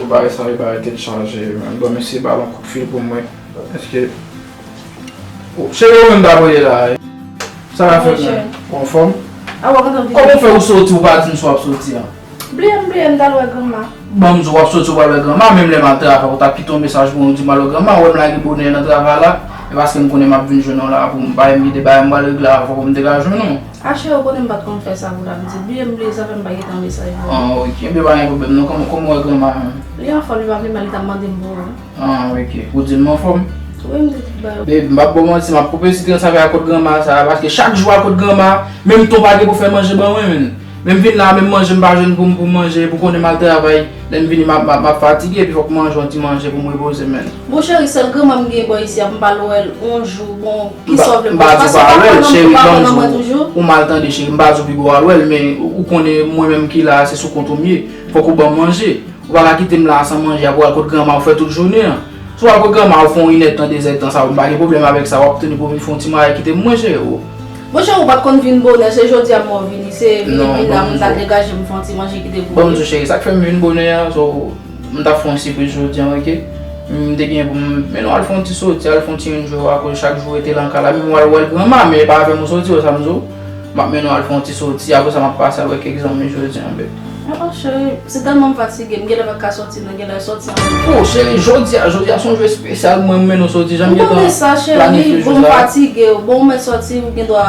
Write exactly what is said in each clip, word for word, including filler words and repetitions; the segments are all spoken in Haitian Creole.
Bagay sa yo pa rete chaje, man. Bon, mesye, ba l yon kout fil pou mwen. Èske. Oh, cheri, ou menm ta voye la, eh. Sa va fè, man? Ou anfòm? Kòman w fè ou soti, ou pa di m si w ap soti an? Bliye m, bliye m, m t al wè granma. Bon, m di w ap soti, ou pral wè granma, menm lè m al travay, ou t ap kite yon mesaj pou mwen, ou di m al wè granma, ou wè m lage bonè nan travay la, e paske m konnen m ap vin jwenn ou la pou m bay m ide bagay m pral regle avè w, m te ka jwenn ou. A cheri, ou konnen m pa t konn fè sa pou la pitit. Bliye m, bliye, sa fè m pa gentan mesaj ou. Ah, ok. Ebyen, pa gen pwoblèm, non. Kòman, kòman w wè granma menm? Li anfòm, li pa vle mal, li t ap mande m pou ou. Ah, ok. Ou di l m anfòm? Wi, m di tout bagay. Babe, m p ap ba w manti, m ap koupe sitren sa avè a kot granma sa, paske chak jou a kot granma, menm ton pa gen pou fè manje ban mwen, menm. Menm vin la, menm manje m pa jwenn pou m, pou m manje, pou konnen m al travay. Lè m vini, m ap, m ap, m ap fatige, epi fòk m manje yon ti manje pou m repoze, menm. Bon, cheri, sèl granma m gen bò isi a, m pa wè l yon jou, bon, ki sa w vle m pa di w pa wè l, cheri, ban m di w, ou mal tande, cheri, m pa di w piga w al wè l, men ou, ou konnen mwen menm ki la a, se sou kont ou m ye, fòk ou ban m manje. Ou pa ka kite m la a san manje, apre w al kot granma, ou fè tout jounen an. Si w al kot granma, ou fè yon inèdtan, dezèdtan, sa, m pa gen pwoblèm avèk sa, w ap tounen pou w vin fè yon ti manje, kite m manje, o. Monchè, ou pa t konn vin bonè, se jodi a m wè w vini, se vini vin la, m ta degaje m fè yon ti manje kite pou ou. Bon, m di w, cheri, sa k fè m vin bonè a, so, m t ap fè yon sipriz jodi a, oke? M te gen pou m mennen w al fè yon ti soti, al fè yon ti enjoy, akoz chak jou rete lan kay la, menm w al wè granma, men e pa avè m ou soti, wè sa m di w? M ap mennen w al fè yon ti soti, apre sa m ap pase al wè kèk zanmi jodi a, bèt. Ah, cheri, se tèlman m fatige, m genlè pa ka soti, non, genlè soti anpil. Oh, cheri, jodi a, jodi a se yon jou espesyal, mwen, m mennen w soti, jan m gentan planifye jou sa. Ou konnen sa, cheri, bon, m fatige, bon, ou mèt sòti, ou gen dwa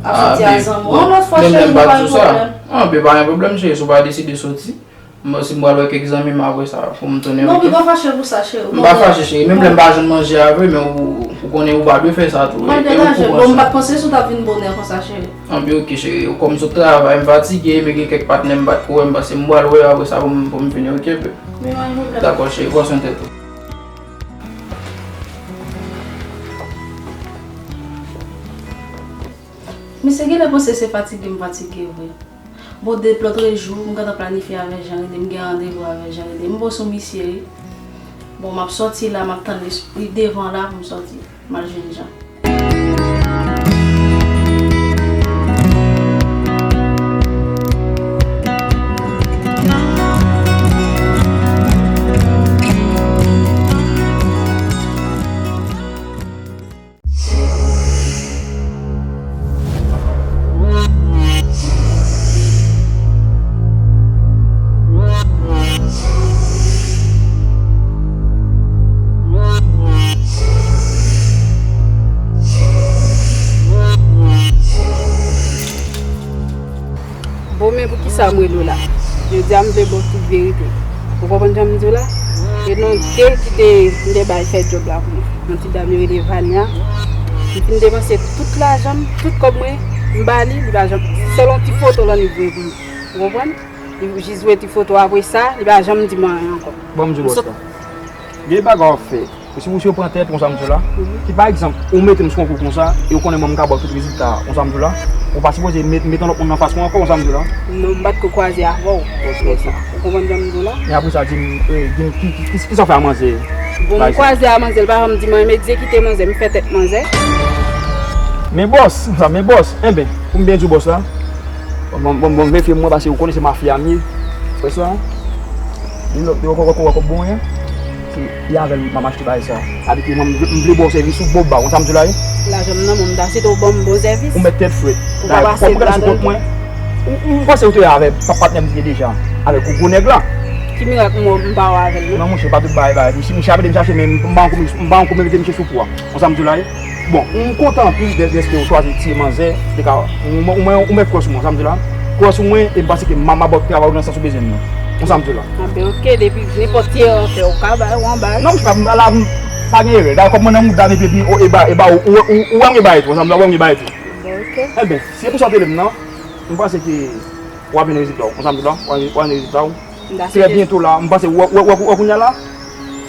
ap soti a zanmi w. Yon lòt fwa, cheri, nou pa gen pwoblèm. Ah, ben, pa gen pwoblèm, cheri, si w pa deside soti. Mwen, si m pral wè kèk zanmi m apre sa, pou m tounen, oke? Non, pi pa fache pou sa, cheri. M pa fache, cheri. Menm lè m pa jwenn manje a vre, men ou, ou konnen ou pa dwe fè sa tou. Mwen degaje, bon, m pa t panse si w t ap vin bonè konsa, cheri. Anpi, oke, cheri. Kòm m sot travay, m fatige, men gen kèk patnè m pa t ko wè, m panse m pral wè yo apre sa pou m, pou m vini, oke, bèt? Dakò, cheri, pran swen tèt ou. Misye genlè panse se fatige m fatige vre. Bon, depi lòtrejou, m gentan planifye avè Jean Rene, m gen randevou avè Jean Rene. M bo sou misye, wi. Bon, m ap sòti la, m ap tann li, li devan la pou m sòti. M al jwenn Jean. Bon, men poukisa m rele w la? Jodi a, m vle ba w tout verite. Ou konprann jan m di w la? E nan de ki te, m te bay fè djòb la pou mwen. Yon ti dam yo rele Vania. M fin depanse tout lajan m, tout kòb mwen, m ba li, li pa janm. Sèl yon ti foto l annik voye pou mwen. Ou konprann? Li jis voye ti foto, apre sa, li pa janm di mwen anyen ankò. Bon, m di w bòs la. Gen bagay w ap fè. Ou si, ou si w pran tèt, konsa m di w la. Ki pa egzanp, ou mete m sou yon kou konsa, e ou konnen mwen m ka ba w tout rezilta, konsa m di w la. Ou pa sipoze met, met yon lòt moun anfas mwen ankò, konsa m di w la. Non, m pa t ko kwaze avè w. Ou konprann jan m di w la? Men apre sa, di m, eh, di m, ki, ki, ki, kisa w fè a manzè? Bon, m kwaze a manzè, l pa janm di mwen, m egzekite manzè, m fè tèt manzè. Men bòs, sa, men bòs, enben, pou m byen di w bòs la, bon, bon, bon, bon, mefye mwen, paske ou konnen se mafya m ye. Frè sa, li lòt, yo kòkò, kòkò, bon, hein. Se, e avè l m ap achte bagay sa. Sa vle di, mwen, m vle ba w sèvis ou, bon, ba w, konsa m di w la, wi. Lajan m nan men w, m ta swete w ban m bon sèvis. Ou mèt tèt frèt. Ou pa pase m ladan. Ou panse ou te avè pa-, patnè m te ye deja, avè gwo, gwo nèg la. Ki mirak m, m pa wè avè l, non? Non, monchè, pa tout bagay, bagay. Misye, misye ap ede m chache, men m pa ankò, m pa ankò mete misye sou kou a. Konsa m di w la, wi. Bon, m kontan anpil dè-, dèske ou chwazi tiye manzè. Te ka, ou, ou, ou, ou mèt kwè sou mwen, sa m di la. Kwè sou mwen, e m panse ke m a, m a ba w travay ou nan sans ou bezwen m nan. Konsa m di la. Anben, oke, depi nenpòt erè w fè, ou ka bay, ou an bay. Non, m pa, m pa la, m pa gen erè. Dayè, kòm mwen nan mouda, depi, depi, o, e ba, e ba, ou, ou, ou, ou wè m gen bay tou, konsa m di la, ou wè m gen bay tou. Bon, oke. Enben, se pou sa w te rele m nan, m panse ke w ap jwenn rezilta w. Konsa m di la, w ap jwenn rezilta w. Trè byento la, m panse, wè, wè, wè, wè kounye a la,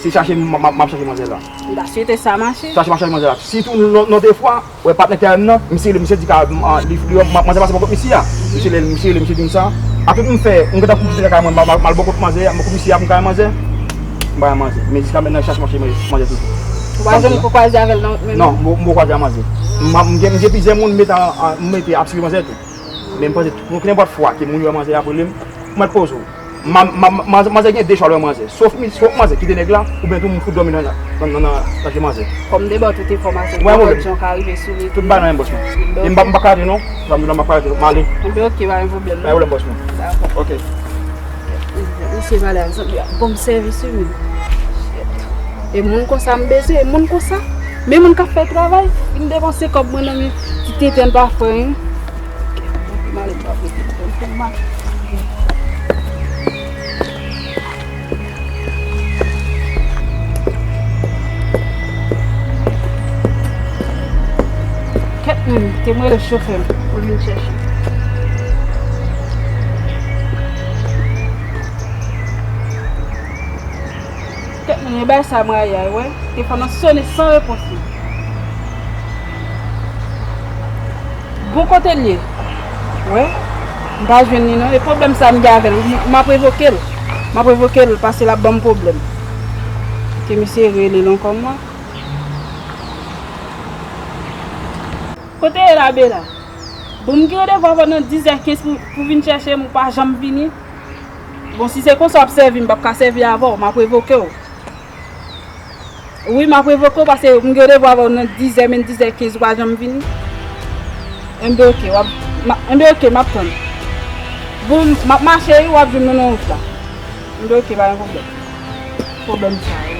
se chache m, m, m, m ap chache manzè la. M ta swete sa mache. Chache m ap chache manzè la. Sitou, lòt, lòt fwa, wè patnè T A M nan, misye, misye di ka, m, an, li, li, m, manzè pase bò kot misye a. Misye, lè misye, lè misye di m sa. Apre m fè, m gentan kouri kite lakay mwen, m, m, m al bò kot manzè, m bò kot misye a pou m ka wè manzè. M pa wè manzè. Men jiska mentnan, chache m ap chache manzè, manzè toujou. Ou pa janm ko kwaze avè l nan wout menm? Non, m, m poko kwaze a manzè. M, m gen, m gen plizyè moun m mete an, an, m mete ap swiv manzè tou. Men m panse, nenpòt fwa ke moun yo wè manzè ap rele m, ou mèt poze w. Ma, ma, ma, manzè gen de chwa lè manzè. Swa w manzè kite nèg la, oubyen tou moun fout dòmi nan, nan, nan, nan, nan je manzè. Kòm de bò tout enfòmasyon, wè, tout jan ka rive sou li. Tout bagay nan men bòs mwen. E m pa, m pa ka rete non. Sa m di w la, m pa ka rete non. M ale. Ebyen, ok, pa gen pwoblèm. Pa gen pwoblèm, bòs mwen. Dakò. Ok. Mesye pale ak zanmi a. Bon, m sèvis wi, men. E moun konsa m bezwen, e moun konsa. Men moun k ap fè travay, vin depanse kòb mwen nan men ti tenten pa fè anyen. Kèt, men, te mwen le chofè m pou l vin chèche. Kèt, men, e bay sa m rayi a, wè. Telefòn nan sone san repons li. Bon, kote l ye? Wè, m pa jwenn li non. E pwoblèm sa m gen avè l, m, m ap revoke l. M ap revoke l paske l ap ban m pwoblèm. Ke misye rele l ankò mwen. Kote w ye la, Bela? Bon, m gen randevou avè w nan dizè kenz pou, pou vin chèche m, ou pa janm vini. Bon, si se konsa w ap sèvi m, m p ap ka sèvi avè w, m ap revoke w. Wi, m ap revoke w paske m gen randevou avè w nan dizè, men dizè kenz ou pa janm vini. Enben, ok, w ap, ma, enben, ok, m ap tann. Bon, m ap mache wi, w ap jwenn mwen nan wout la. Enben, ok, pa gen pwoblèm. Pwoblèm sa yo.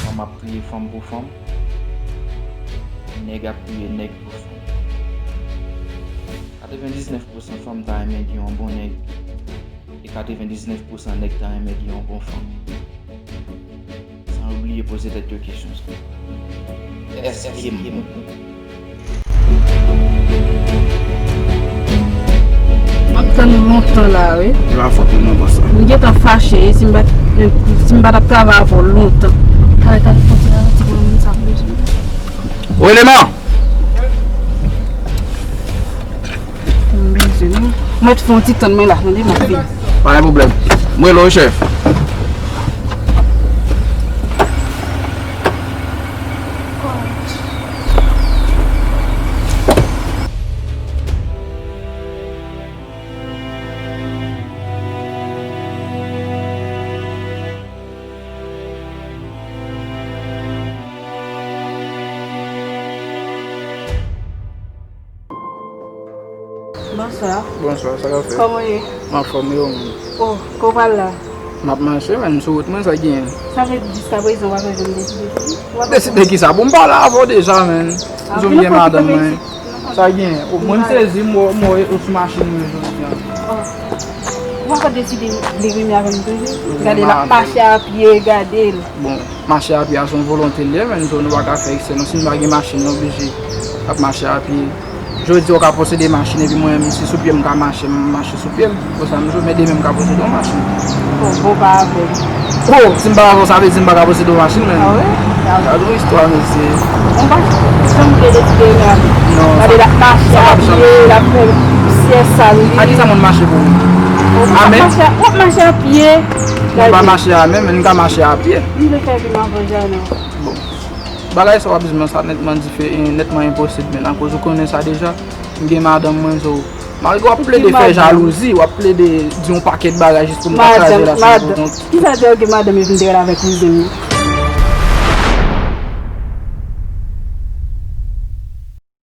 Fanm ap touye fanm pou fanm. Nèg ap touye nèg pou fanm. Katrevendiznèf pousan fanm ta renmen gen yon bon nèg. E katrevendiznèf pousan nèg ta renmen gen yon bon fanm. San bliye poze tèt yo kesyon sa. Èske m M ap tann ou lontan la, wi. E pa fòt ou non, bòs la. M gentan fache, e si m pa t, si m pa t ap travay avè w lontan. Kare, kare, fòt la, ti moun sa bezwen. Releman! M bezwen, non. Mwen t fè yon ti tann mwen la, tande, m ap vini. Pa gen pwoblèm. Mwen la wi, chèf. Bonswa. Bonswa, sa k ap fèt? Kòman w ye? M anfòm, e ou menm? O, kote w pral la? M ap mache, men m sou wout mwen, sa genyen? Sa vle di jiskaprezan w pa fè janm deside pou li? Deside kisa? Bon, m pale avè w deja, men. Ah, m gen madanm mwen. Sa genyen? O, mwen m sezi, m wè, m wè ou sou machin mwen jodi a. O. Ou pa ka deside li renmen avè m toujou? Gade l ap mache a pye, gade l. Bon, mache a pye a se yon volonte l ye, men nou pa ka fè eksè non. Si nou pa gen machin, nou oblije ap mache a pye. Jodi a w ka posede machin, epi mwen menm, si sou pye m ka mache, m mache sou pye m. Konsa m jwe, men demen m ka posede yon machin. Bon, bon, pa avè m. O, si m pa avè w, sa vle di m pa ka posede yon machin, men. Ah wi? Gade yon istwa, mesye. Bon, pa janm vle deside renmen avè m. Non, gade l ap mache a pye, l ap fè pousyè sal li. A kisa moun mache pou ou? Bon, w ap mache a, w ap mache a pye. Mwen pa mache a men, men m ka mache a pye. M vle fè vi m avè w, Jana. Bon. Bagay sa w ap di m nan, sa nètman dife-, nètman enposib, men akoz ou konnen sa deja, m gen madanm mwen, so, malgre w ap plede fè jalouzi, w ap plede di yon pakèt bagay jis pou m pa kraze relasyon nou. Kisa te gen madanm epi m te rele avèk kouzen m?